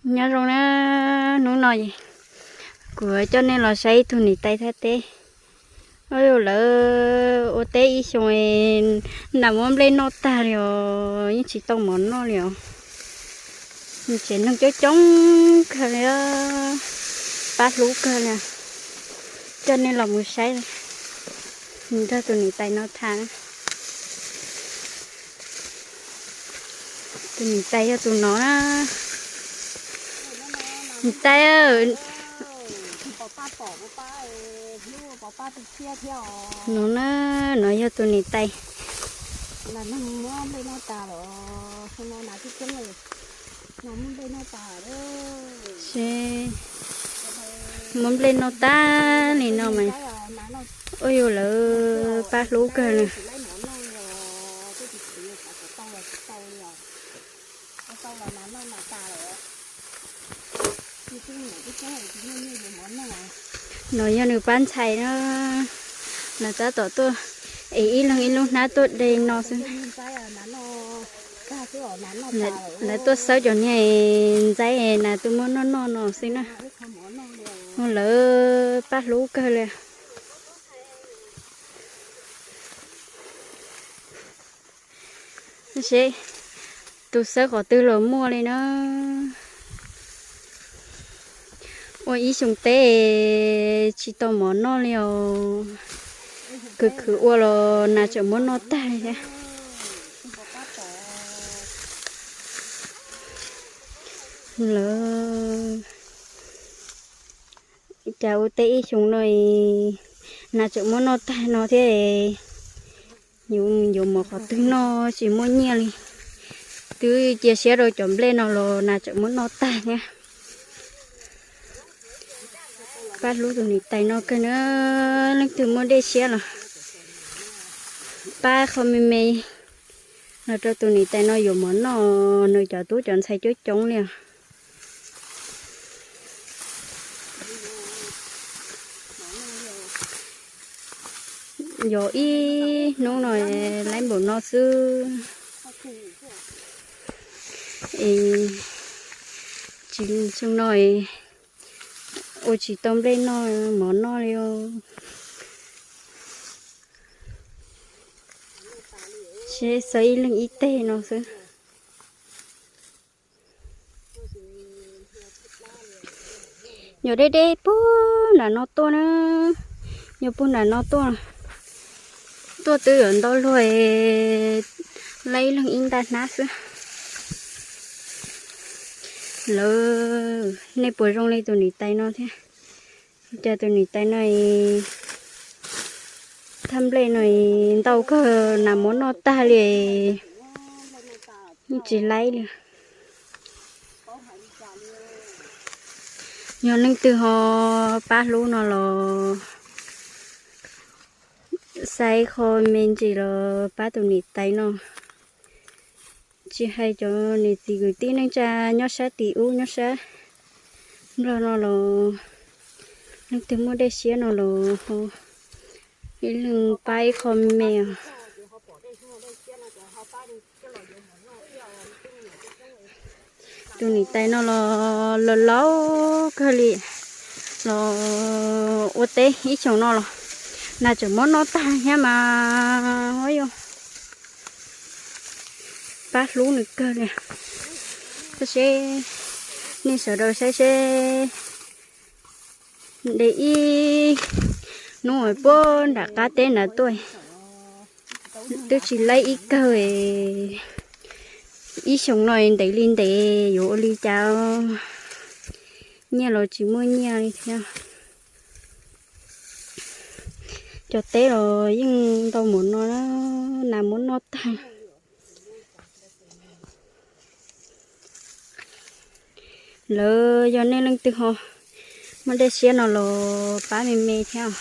Nyob zoo na, hnub no kuv coj nej los saib ib tug niam tais thaj teb. Ua lawv ua teb ib xyoos, nas muab nplej noj tag li os, yeej tsis tau mov noj li os. Tsev neeg coob coob kawg li, pab hlub kawg li. Coj nej los mus saib nrog tus niam tais no tham. Tus niam tais yog tus no na. Niam tais, no na, no yog tus niam tais. Muab nplej noj tag li no mas, ua yus lawv pab hlub kawg li. No yog nws pab ntxhais na, nws tab tom tuaj es ib leeg ib lub hnab tuaj de no xwb. Lawv tuaj xawb cov niag ntxaib nas tuaj muab noj noj no xwb na. Lawv pab hlub kawg li. Seb tus xawb qhov twg los muaj li na. Ua ib xyoo teb tsis tau mov noj li os. Khwv khwv ua los nas tseem muab noj tag li thiab. Lawv cas ua teb ib xyoo no nas tseem muab noj tag no thiab. Yuav mov qhov twg noj tsis muaj nyiaj li. Twb cia siab rau cov nplej no los nas tseem muab noj tag thiab. Pab hlub tus niam tais no kawg na, leej twg muaj dej siab los pab qho me me los rau tus niam tais no yuav mov noj, nws cov tub cov ntxhais coob coob li os. Yog ib hnub no laib npaum no xwb. Tsis xyoo no ua tsis tau nplej noj mov noj li os. Seb xawb ib leeg ib teg no xwb. Yog deb deb puag nram no tuaj na, yog puag nram no tuaj, tuaj twb yuav ntau luag, laib ib leeg ib ntaj hnab xwb. Lawv, nej puas zoo li tus niam tais no thiab? Cas tus niam tais no thaj nplej no ntau kawg, nas muab noj tag li, yeej tsis laib li. Yog leej twg ho pab hlub no los xa ib qho me ntsis los pab tus niam tais no. Tsis hais cov niam txiv kwv tij neej tsa nyob sab tim ub nyob sab nplog no los, leej twg muaj dej siab no los ib leeg pab ib qho me os. Tus niam tais no los laus laus kawg li, los ua teb ib xyoos no los nas tseem muab noj tag thiab mas, yog pab hlub nws kawg li. Tab sis nej sawv daws saib seb, de ib hnub puag nram qab teb nrad tuaj, twb tsis laib ib kawg. Ib xyoos no ntev li ntev, yuav ua li cas, nyiaj los tsis muaj nyiaj li thiab. Cov teb los yeej ntau mus no, nas muab noj tag. Lawv yog nej leej twg ho muaj dej siab no los pab me me thiab.